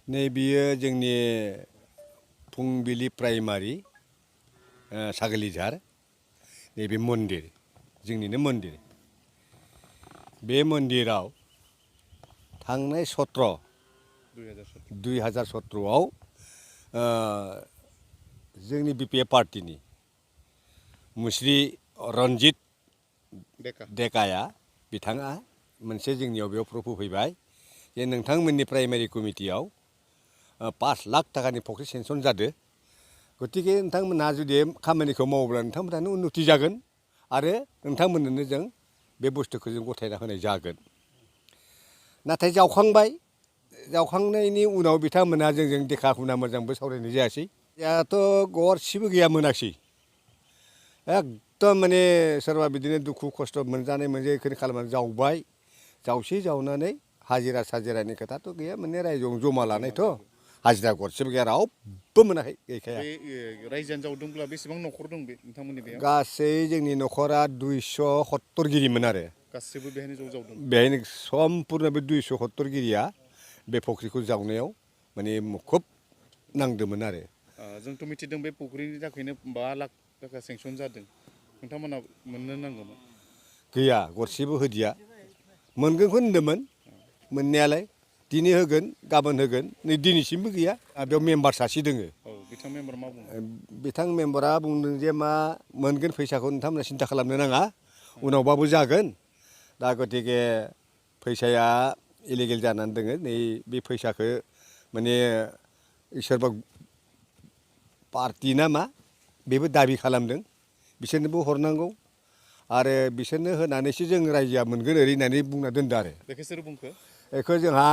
नैबेयो जोंनि फुंबिलि प्राइमारि सागलिझार नैबे मन्दिर जोंनिनो मन्दिर बे मन्दिराव थांनाय 2017आव जोंनि बिपिएफ पार्टीनि मुस्रि रन्जित डेकाया बिथाङा मोनसे जोंनियाव बेयाव प्रप'ज फैबाय जे नोंथांमोननि प्राइमारि कमिटियाव 5 लाख टाकानि फुख्रि सेंसन जादों गतिके नोंथांमोनहा जुदि खामानिखौ मावोब्ला नोंथांमोनहानो उन्नति जागोन आरो नोंथांमोननो जों बे बुस्थुखौ जों गथायना होनाय जागोन नाथाय जावखांनायनि उनाव बिथांमोनहा जोंजों देखा हुना मोजांबो सावरायनाय जायासै जोंहाथ' गरसेबो गैया मोनाखिसै एकदम माने सोरबा बिदिनो दुखु खस्थ' मोनजानाय बेखौनो खालामनानै जावबाय जावनानै हाजिरा साजिरानि खोथाथ' गैया माने रायजोआव जमा लानायथ' हाजिरा गरसेबो गैया रावबो मोनाखै गैखाया रायजोआनो जावदोंब्ला बेसेबां न'खर दं बे नोंथांमोननि बेयाव गासै जोंनि न'खरा 270 गिरिमोन आरो गासैबो बेहायनो जावदों बेहायनो सम्पुर्ण बे 270 गिरिया बे फुख्रिखौ जावनायाव माने मुखुब नांदोंमोन आरो जोंथ' मिथिदों बे फुख्रिनि थाखायनो 5 लाख टाका सेंसन जादों नोंथांमोना मोननो नांगौमोन गैया गरसेबो होदिया मोनगोनखौ होनदोंमोन मोननायालाय दिनै होगोन गाबोन होगोन नै दिनैसिमबो गैया बेयाव मेम्बार सासे दोङो बिथां मेम्बार मा बुङो बिथां मेम्बारा बुंदों जे मा मोनगोन फैसाखौ नोंथांमोना सिन्था खालामनो नाङा उनावबाबो जागोन दा गतिके फैसाया इलिगेल जानानै दोङो नै बे फैसाखौ माने सोरबा पार्टि ना मा बेबो दाबि खालामदों बिसोरनोबो हरनांगौ आरो बिसोरनो होनानैसो जों रायजोआ मोनगोन ओरै होननानै बुंना दोनदों आरो बेखौ सोर बुंखो बेखौ जोंहा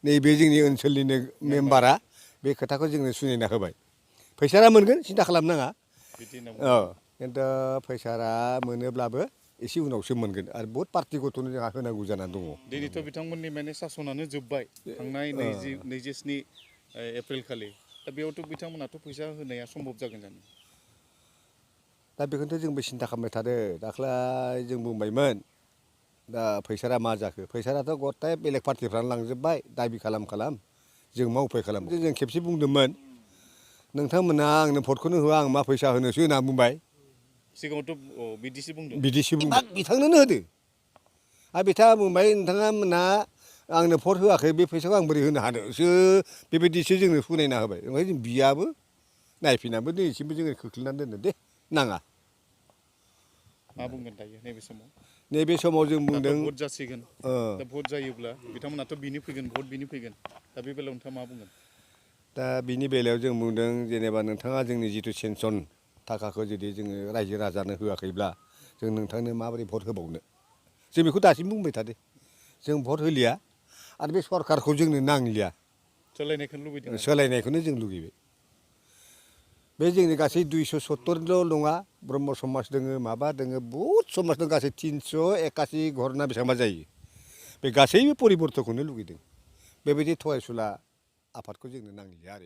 नैबे जोंनि ओनसोलनिनो मेम्बारा बे खोथाखौ जोंनो सुनायना होबाय फैसाया मोनगोन सिन्था खालामनाङा खिन्थु फैसाया मोनोब्लाबो एसे उनावसो मोनगोन आरो बहुत पार्टि गथ'नो जोंहा होनांगौ जानानै दङ दिनैथ' बिथांमोननि माने सासनानो जोब्बाय थांनाय 27 एप्रिल खालि दा बेयावथ' बिथांमोनाथ' फैसा होनाया सम्भब जागोन जानो दा बेखौनोथ' जोंबो सिन्था खालामबाय थादों दाख्लै जों बुंबायमोन दा फैसाया मा जाखो फैसायाथ' गथाय बेलेग पार्टिफ्रानो लांजोब्बाय दाबि खालाम जों मा उफाय खालाम जों खेबसे बुंदोंमोन नोंथांमोना आंनो भटखौनो होआ आं मा फैसा होनोसो होनना बुंबाय सिगाङावथ' बिदिसो बुंदों बिथांनोनो होदो आरो बिथाङा बुंबाय नोंथाङा मोना आंनो भट होआखै बे फैसाखौ आं बोरै होनो हानोसो बेबायदिसो जोंनो सुनायना होबाय ओमफ्राय जों बियाबो नायफिनाबो दिनैसिमबो जोङो खोख्लैनानै दोनदों दे नाङा मा बुंगोन दायो नैबे समाव जों बुंदों भट जासिगोन दा भट जायोब्ला बिथांमोनाथ' बिनि फैगोन भट बिनि फैगोन दा बे बेलायाव नोंथाङा मा बुंगोन दा बिनि बेलायाव जों बुंदों जेनेबा नोंथाङा जोंनि जिथु सेंसन थाखाखौ जुदि जोङो रायजो राजानो होआखैब्ला जों नोंथांनो माबोरै भट होबावनो जों बेखौ दासिम बुंबाय थादों जों भट होलिया आरो बे सरकारखौ जोंनो नांलिया सोलायनायखौनो जों लुगैबाय बे जोंनि गासै 270ल' नङा ब्रह्म समाज दोङो माबा दोङो बहुद समाज दं गासै 381 घर ना बेसेबांबा जायो बे गासैबो परिबर्तनखौनो लुगैदों बेबायदि थगायसुला आफादखौ जोंनो नांलिया आरो